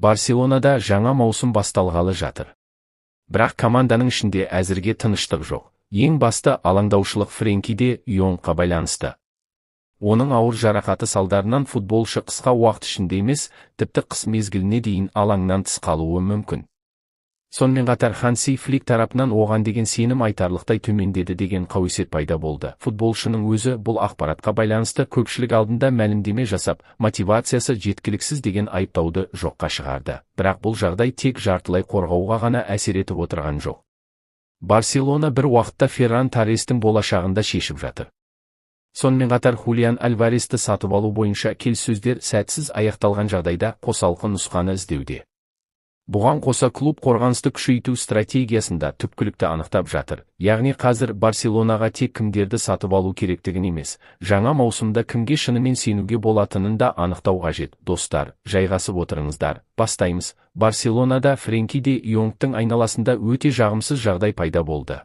Барселонада жаңа маусым басталғалы жатыр. Бірақ команданың ішінде әзірге тыныштық жоқ. Ең басты алаңдаушылық Френки де Йонгқа байланысты. Оның ауыр жарақаты салдарынан футболшы қысқа уақыт ішінде емес, тіпті қыс мезгіліне дейін алаңнан тыс қалуы мүмкін. Сонымен қатар Ханси Флик тарапынан оған деген сенім айтарлықтай төмендеді деген қауесет пайда болды. Футболшының өзі бұл ақпаратқа байланысты көпшілік алдында мәлімдеме жасап, мотивациясы жеткіліксіз деген айыптауды жоққа шығарды. Бірақ бұл жағдай тек жартылай қорғауға ғана әсер етіп отырған жоқ. Барселона бір уақытта Ферран Торрестің болашағын да шешіп жатыр. Сонымен қатар Хулиан Альваресті сатып алу бойынша келіссөздер сәтсіз аяқталған жағдайда қосалқы нұсқаны іздеуде. Бұған қоса клуб қорғанысты күшейту стратегиясында түпкілікті анықтап жатыр. Яғни қазір Барселонаға тек кімдерді сатып алу керектігін емес, жаңа маусымда кімге шынымен сенуге болатынын да анықтау қажет. Достар, жайғасып отырыңыздар. Бастаймыз. Барселонада Френки де Йонгтың айналасында өте жағымсыз жағдай пайда болды.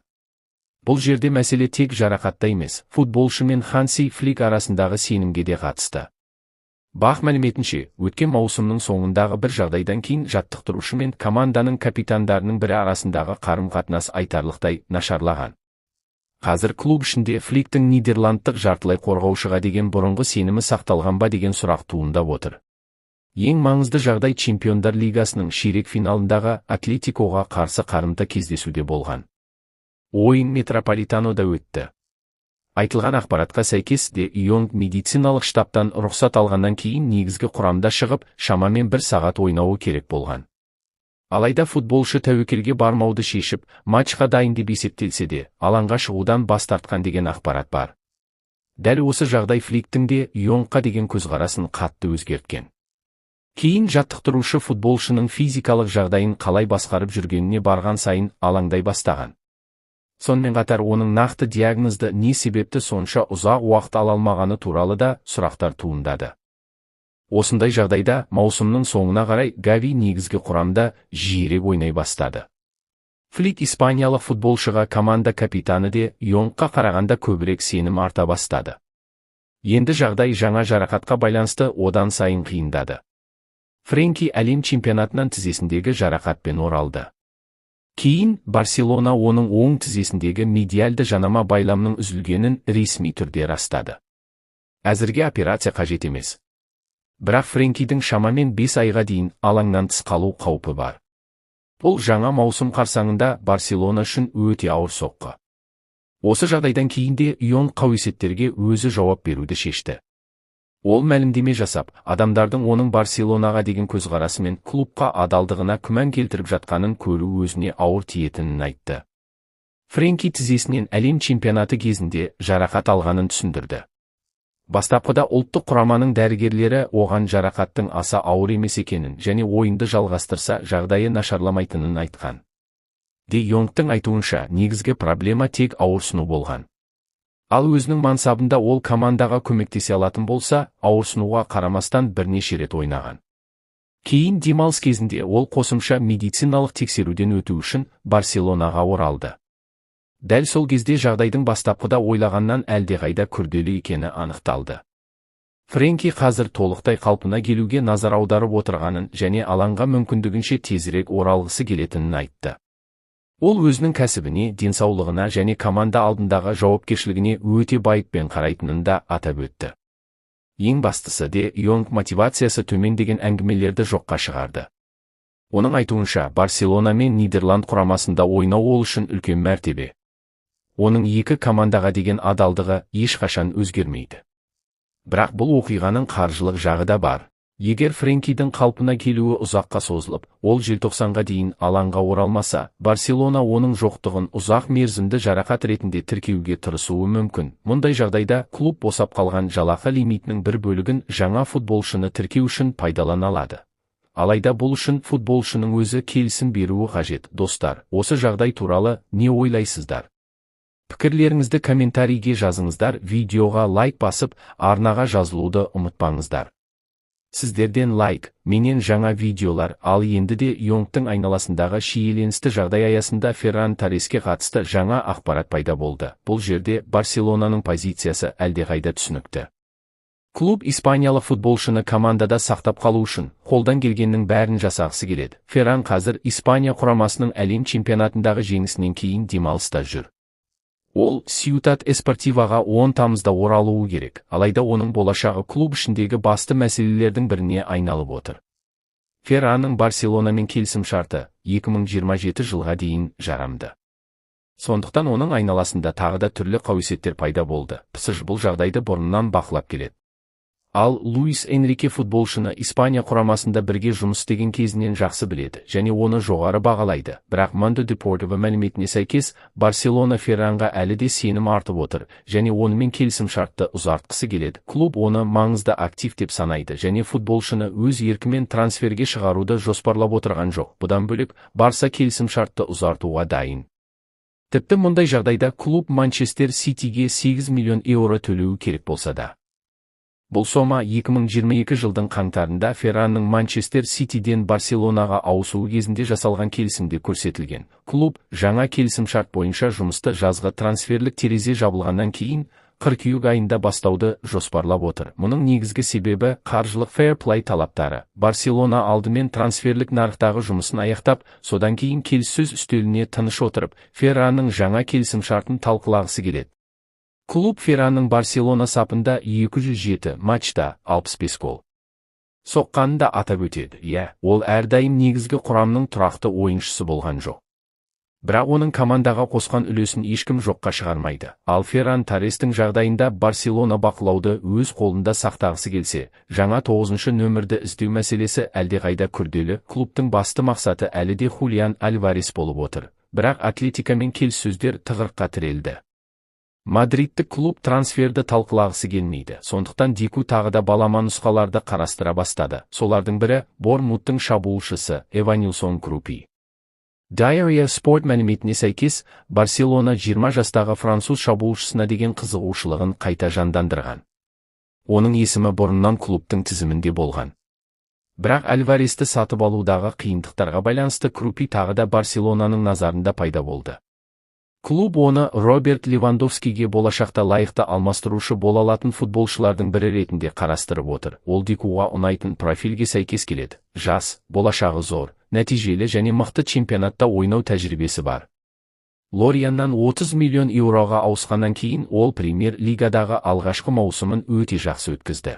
Бұл жерде мәселе тек жарақатта емес, футболшы мен Ханси Флик арасындағы сенімге де қатысты. БАҚ мәліметінше, өткен маусымның соңындағы бір жағдайдан кейін жаттықтырушы мен команданың капитандарының бірі арасындағы қарым-қатынас айтарлықтай нашарлаған. Қазір клуб ішінде Фликтің нидерландтық жартылай қорғаушыға деген бұрынғы сенімі сақталған ба деген сұрақ туындап отыр. Ең маңызды жағдай Чемпиондар Лигасының ширек финалындағы Атлетикоға қарсы қарымта кездесуде болған. Ойын Метрополитанода өтті. Айтылған ақпаратқа сәйкес, де Йонг медициналық штабтан рұқсат алғаннан кейін негізгі құрамда шығып, шамамен бір сағат ойнауы керек болған. Алайда футболшы тәуекелге бармауды шешіп, матчқа дайын деп есептелсе де, алаңға шығудан бас тартқан деген ақпарат бар. Дәл осы жағдай Фликтің де Йонгқа деген көзқарасын қатты өзгерткен. Кейін жаттықтырушы футболшының физикалық жағдайын қалай басқарып жүргеніне барған сайын алаңдай бастаған. Сонымен қатар оның нақты диагнозды не себепті сонша ұзақ уақыт ала алмағаны туралы да сұрақтар туындады. Осындай жағдайда маусымның соңына қарай Гави негізгі құрамда жиірек ойнай бастады. Флик испаниялық футболшыға команда капитаны де Йонгқа қарағанда көбірек сенім арта бастады. Енді жағдай жаңа жарақатқа байланысты одан сайын қиындады. Френки әлем чемпионатынан тізесіндегі жарақатпен оралды. Кейін Барселона оның оң тізесіндегі медиальды жанама байламның үзілгенін ресми түрде растады. Әзірге операция қажет емес. Бірақ Френкидің шамамен 5 айға дейін алаңнан тыс қалу қаупі бар. Бұл жаңа маусым қарсаңында Барселона үшін өте ауыр соққы. Осы жағдайдан кейін де Йонг қауесеттерге өзі жауап беруді шешті. Ол мәлімдеме жасап, адамдардың оның Барселонаға деген көзқарасы мен клубқа адалдығына күмән келтіріп жатқанын көру өзіне ауыр тиетінін айтты. Френки тізесінен әлем чемпионаты кезінде жарақат алғанын түсіндірді. Бастапқыда ұлттық құраманың дәрігерлері оған жарақаттың аса ауыр емес екенін және ойынды жалғастырса, жағдайы нашарламайтынын айтқан. Де Йонгтың айтуынша, негізгі проблема тек ауырсыну болған. Ал өзінің мансабында ол командаға көмектесе алатын болса, ауырсынуға қарамастан бірнеше рет ойнаған. Кейін демалыс кезінде ол қосымша медициналық тексеруден өту үшін Барселонаға оралды. Дәл сол кезде жағдайдың бастапқыда ойлағаннан әлдеқайда күрделі екені анықталды. Френки қазір толықтай қалпына келуге назар аударып отырғанын және алаңға мүмкіндігінше тезірек оралғысы келетінін айтты. Ол өзінің кәсібіне, денсаулығына және команда алдындағы жауапкершілігіне өте байыппен қарайтынын да атап өтті. Ең бастысы, де Йонг мотивациясы төмен деген әңгімелерді жоққа шығарды. Оның айтуынша, Барселона мен Нидерланд құрамасында ойнау ол үшін үлкен мәртебе. Оның екі командаға деген адалдығы ешқашан өзгермейді. Бірақ бұл оқиғаның қаржылық жағы да бар. Егер Френкидің қалпына келуі ұзаққа созылып, ол желтоқсанға дейін алаңға оралмаса, Барселона оның жоқтығын ұзақ мерзімді жарақат ретінде тіркеуге тырысуы мүмкін. Мұндай жағдайда клуб босап қалған жалақы лимитінің бір бөлігін жаңа футболшыны тіркеу үшін пайдалана алады. Алайда бұл үшін футболшының өзі келісім беруі қажет. Достар, осы жағдай туралы не ойлайсыздар? Пікірлеріңізді комментарийге жазыңыздар, видеоға лайк басып, арнаға жазылуды ұмытпаңыздар. Сіздерден лайк, менен жаңа видеолар. Ал енді де Йонгтың айналасындағы шиеленісті жағдай аясында Ферран Торреске қатысты жаңа ақпарат пайда болды. Бұл жерде Барселонаның позициясы әлдеқайда түсінікті. Клуб испаниялық футболшыны командада сақтап қалу үшін қолдан келгеннің бәрін жасағысы келеді. Ферран қазір Испания құрамасының әлем чемпионатындағы жеңісінен кейін демалыста жүр. Ол Сьютат Эспортиваға 10 тамызда оралуы керек, алайда оның болашағы клуб ішіндегі басты мәселелердің біріне айналып отыр. Ферранның Барселонамен келісімшарты 2027 жылға дейін жарамды. Сондықтан оның айналасында тағы да түрлі қауесеттер пайда болды. ПСЖ бұл жағдайды бұрыннан бақылап келеді. Ал Луис Энрике футболшыны Испания құрамасында бірге жұмыс істеген кезінен жақсы біледі және оны жоғары бағалайды. Бірақ Mundo Deportivo мәліметіне сәйкес, Барселона Ферранға әлі де сенім артып отыр және онымен келісімшартты ұзартқысы келеді. Клуб оны маңызды актив деп санайды және футболшыны өз еркімен трансферге шығаруды жоспарлап отырған жоқ. Бұдан бөлек, Барса келісімшартты ұзартуға дайын. Тіпті мұндай жағдайда клуб Манчестер Ситиге 8 миллион еуро төлеуі керек болса да. Бұл сома 2022 жылдың қаңтарында Ферранның Манчестер Ситиден Барселонаға ауысуы кезінде жасалған келісімде көрсетілген. Клуб жаңа келісімшарт бойынша жұмысты жазғы трансферлік терезе жабылғаннан кейін қыркүйек айында бастауды жоспарлап отыр. Мұның негізгі себебі қаржылық фэйр-плей талаптары. Барселона алдымен трансферлік нарықтағы жұмысын аяқтап, содан кейін келіссөз үстеліне тыныш отырып, Ферранның жаңа келісімшартын талқылағысы келеді. Клуб Ферранның Барселона сапында 207 матчта 65 гол соққанын да атап өтеді. Иә, ол әрдайым негізгі құрамның тұрақты ойыншысы болған жоқ. Бірақ оның командаға қосқан үлесін ешкім жоққа шығармайды. Ал Ферран Торрестің жағдайында Барселона бақылауды өз қолында сақтағысы келсе, жаңа 9-шы нөмірді іздеу мәселесі әлдеқайда күрделі. Клубтың басты мақсаты әлі де Хулиан Альварес болып отыр. Бірақ Атлетикамен келіссөздер тығырыққа тірелді. Мадридтік клуб трансферді талқылағысы келмейді. Сондықтан Деку тағы да балама нұсқаларды қарастыра бастады. Солардың бірі Борнмуттың шабуылшысы Эванилсон Крупи. Diaria Sport мәліметіне сәйкес, Барселона 20 жастағы француз шабуылшысына деген қызығушылығын қайта жандандырған. Оның есімі бұрыннан клубтың тізімінде болған. Бірақ Альваресті сатып алудағы қиындықтарға байланысты Крупи тағы да Барселонаның назарында пайда болды. Клуб оны Роберт Левандовскиге болашақта лайықты алмастырушы бола алатын футболшылардың бірі ретінде қарастырып отыр. Ол Декуға ұнайтын профильге сәйкес келеді. Жас, болашағы зор, нәтижелі және мықты чемпионатта ойнау тәжірибесі бар. Лорианнан 30 миллион еуроға ауысқаннан кейін ол премьер-лигадағы алғашқы маусымын өте жақсы өткізді.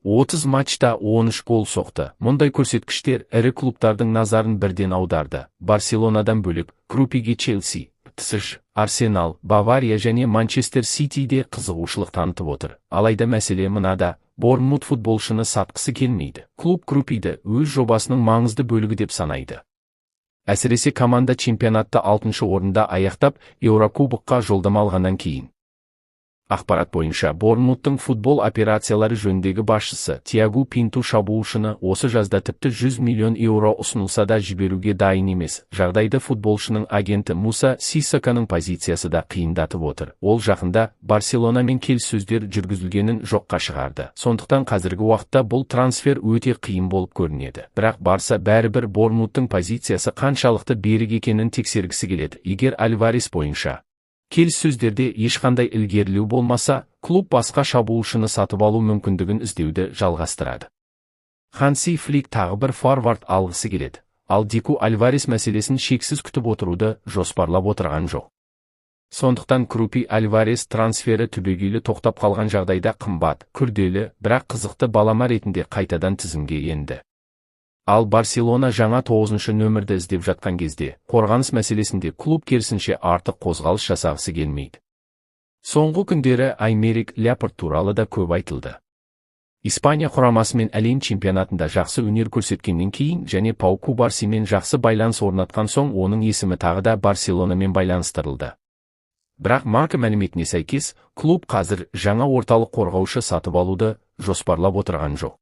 30 матчта 13 гол соқты. Мұндай көрсеткіштер ірі клубтардың назарын бірден аударды. Барселонадан бөлек, Крупиге Челси, ПСЖ, Арсенал, Бавария және Манчестер Ситиде қызығушылық танытып отыр. Алайда мәселе мынада, Борнмут футболшыны сатқысы келмейді. Клуб Крупиді өз жобасының маңызды бөлігі деп санайды. Әсіресе команда чемпионатты 6-шы орында аяқтап, Еурокубокқа жолдама алғаннан кейін. Ақпарат бойынша, Борнмуттың футбол операциялары жөніндегі басшысы Тиагу Пинту шабуылшыны осы жазда тіпті 100 миллион еуро ұсынылса да жіберуге дайын емес. Жағдайды футболшының агенті Муса Сисоканың позициясы да қиындатып отыр. Ол жақында Барселонамен келіссөздер жүргізілгенін жоққа шығарды. Сондықтан қазіргі уақытта бұл трансфер өте қиын болып көрінеді. Бірақ Барса бәрібір Борнмуттың позициясы қаншалықты берік екенін тексергісі келеді. Егер Альварес бойынша келіссөздерде ешқандай ілгерілеу болмаса, клуб басқа шабуылшыны сатып алу мүмкіндігін іздеуді жалғастырады. Ханси Флик тағы бір форвард алғысы келеді, ал Деку Альварес мәселесін шексіз күтіп отыруды жоспарлап отырған жоқ. Сондықтан Крупи Альварес трансфері түбегейлі тоқтап қалған жағдайда қымбат, күрделі, бірақ қызықты балама ретінде қайтадан тізімге енді. Ал Барселона жаңа 9-шы нөмірді іздеп жатқан кезде, қорғаныс мәселесінде клуб керісінше артық қозғалыс жасағысы келмейді. Соңғы күндері Аймерик Ляпорт туралы да көп айтылды. Испания құрамасымен әлем чемпионатында жақсы өнер көрсеткеннен кейін және Пау Кубарсимен жақсы байланыс орнатқан соң оның есімі тағы да Барселонамен байланыстырылды. Бірақ Марка мәліметіне сәйкес, клуб қазір жаңа орталық қорғаушы сатып алуды жоспарлап отырған жоқ.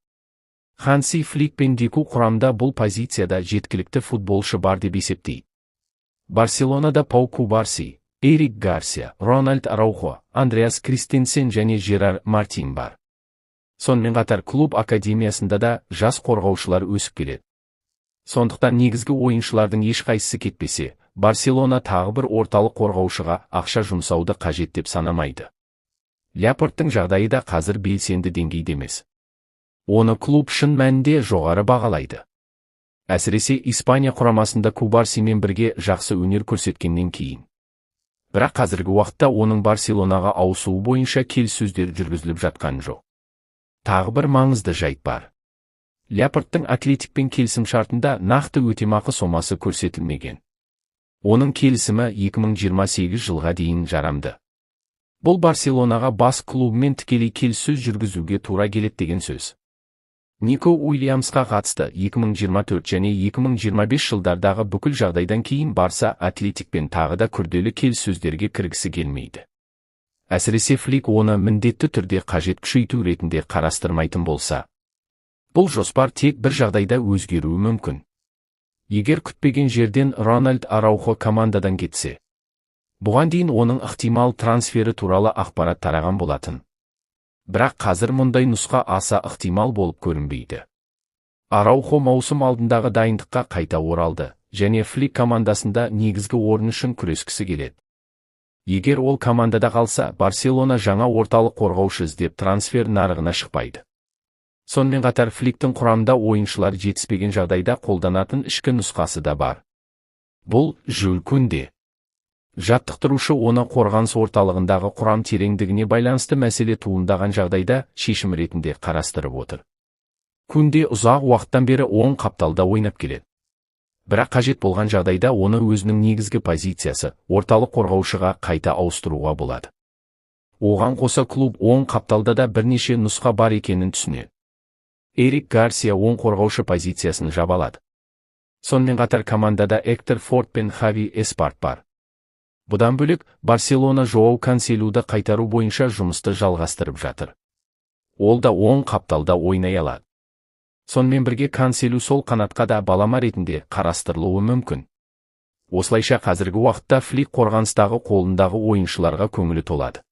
Ханси Флик пен Деку құрамда бұл позицияда жеткілікті футболшы бар деп есептейді. Барселонада Пау Кубарси, Эрик Гарсия, Рональд Араухо, Андреас Кристенсен және Жерар Мартин бар. Сонымен қатар клуб академиясында да жас қорғаушылар өсіп келеді. Сондықтан негізгі ойыншылардың ешқайсысы кетпесе, Барселона тағы бір орталық қорғаушыға ақша жұмсауды қажет деп санамайды. Ляпорттың жағдайы да қазір белсенді деңгейде емес. Оны клуб шын мәнінде жоғары бағалайды. Әсіресе Испания құрамасында Кубарсимен бірге жақсы өнер көрсеткеннен кейін. Бірақ қазіргі уақытта оның Барселонаға ауысуы бойынша келіссөздер жүргізіліп жатқан жоқ. Тағы бір маңызды жайт бар. Ляпорттың Атлетикпен келісімшартында нақты өтемақы сомасы көрсетілмеген. Оның келісімі 2028 жылға дейін жарамды. Бұл Барселонаға баск клубымен тікелей келіссөз жүргізуге тура келеді деген сөз. Нико Уильямсқа қатысты 2024 және 2025 жылдардағы бүкіл жағдайдан кейін Барса Атлетикпен тағы да күрделі келіссөздерге кіргісі келмейді. Әсіресе Флик оны міндетті түрде қажет күшейту ретінде қарастырмайтын болса. Бұл жоспар тек бір жағдайда өзгеруі мүмкін. Егер күтпеген жерден Рональд Араухо командадан кетсе. Бұған дейін оның ықтимал трансфері туралы ақпарат тараған болатын. Бірақ қазір мұндай нұсқа аса ықтимал болып көрінбейді. Араухо маусым алдындағы дайындыққа қайта оралды және Флик командасында негізгі орын үшін күрескісі келеді. Егер ол командада қалса, Барселона жаңа орталық қорғаушы іздеп трансфер нарығына шықпайды. Сонымен қатар Фликтің құрамында ойыншылар жетіспеген жағдайда қолданатын ішкі нұсқасы да бар. Бұл Жюль Кунде. Жаттықтырушы оны қорғаныс орталығындағы құрам тереңдігіне байланысты мәселе туындаған жағдайда шешім ретінде қарастырып отыр. Кунде ұзақ уақыттан бері оң қапталда ойнап келеді. Бірақ қажет болған жағдайда оны өзінің негізгі позициясы, орталық қорғаушыға қайта ауыстыруға болады. Оған қоса клуб оң қапталда да бірнеше нұсқа бар екенін түсінеді. Эрик Гарсия оң қорғаушы позициясын жаба алады. Сонымен қатар командада Эктор Форт пен Хави Эспарт бар. Бұдан бөлек, Барселона Жоау Канселуді қайтару бойынша жұмысты жалғастырып жатыр. Ол да оң қапталда ойнай алады. Сонымен бірге Канселу сол қанатқа да балама ретінде қарастырылуы мүмкін. Осылайша, қазіргі уақытта Флик қорғаныстағы қолындағы ойыншыларға көңілі толады.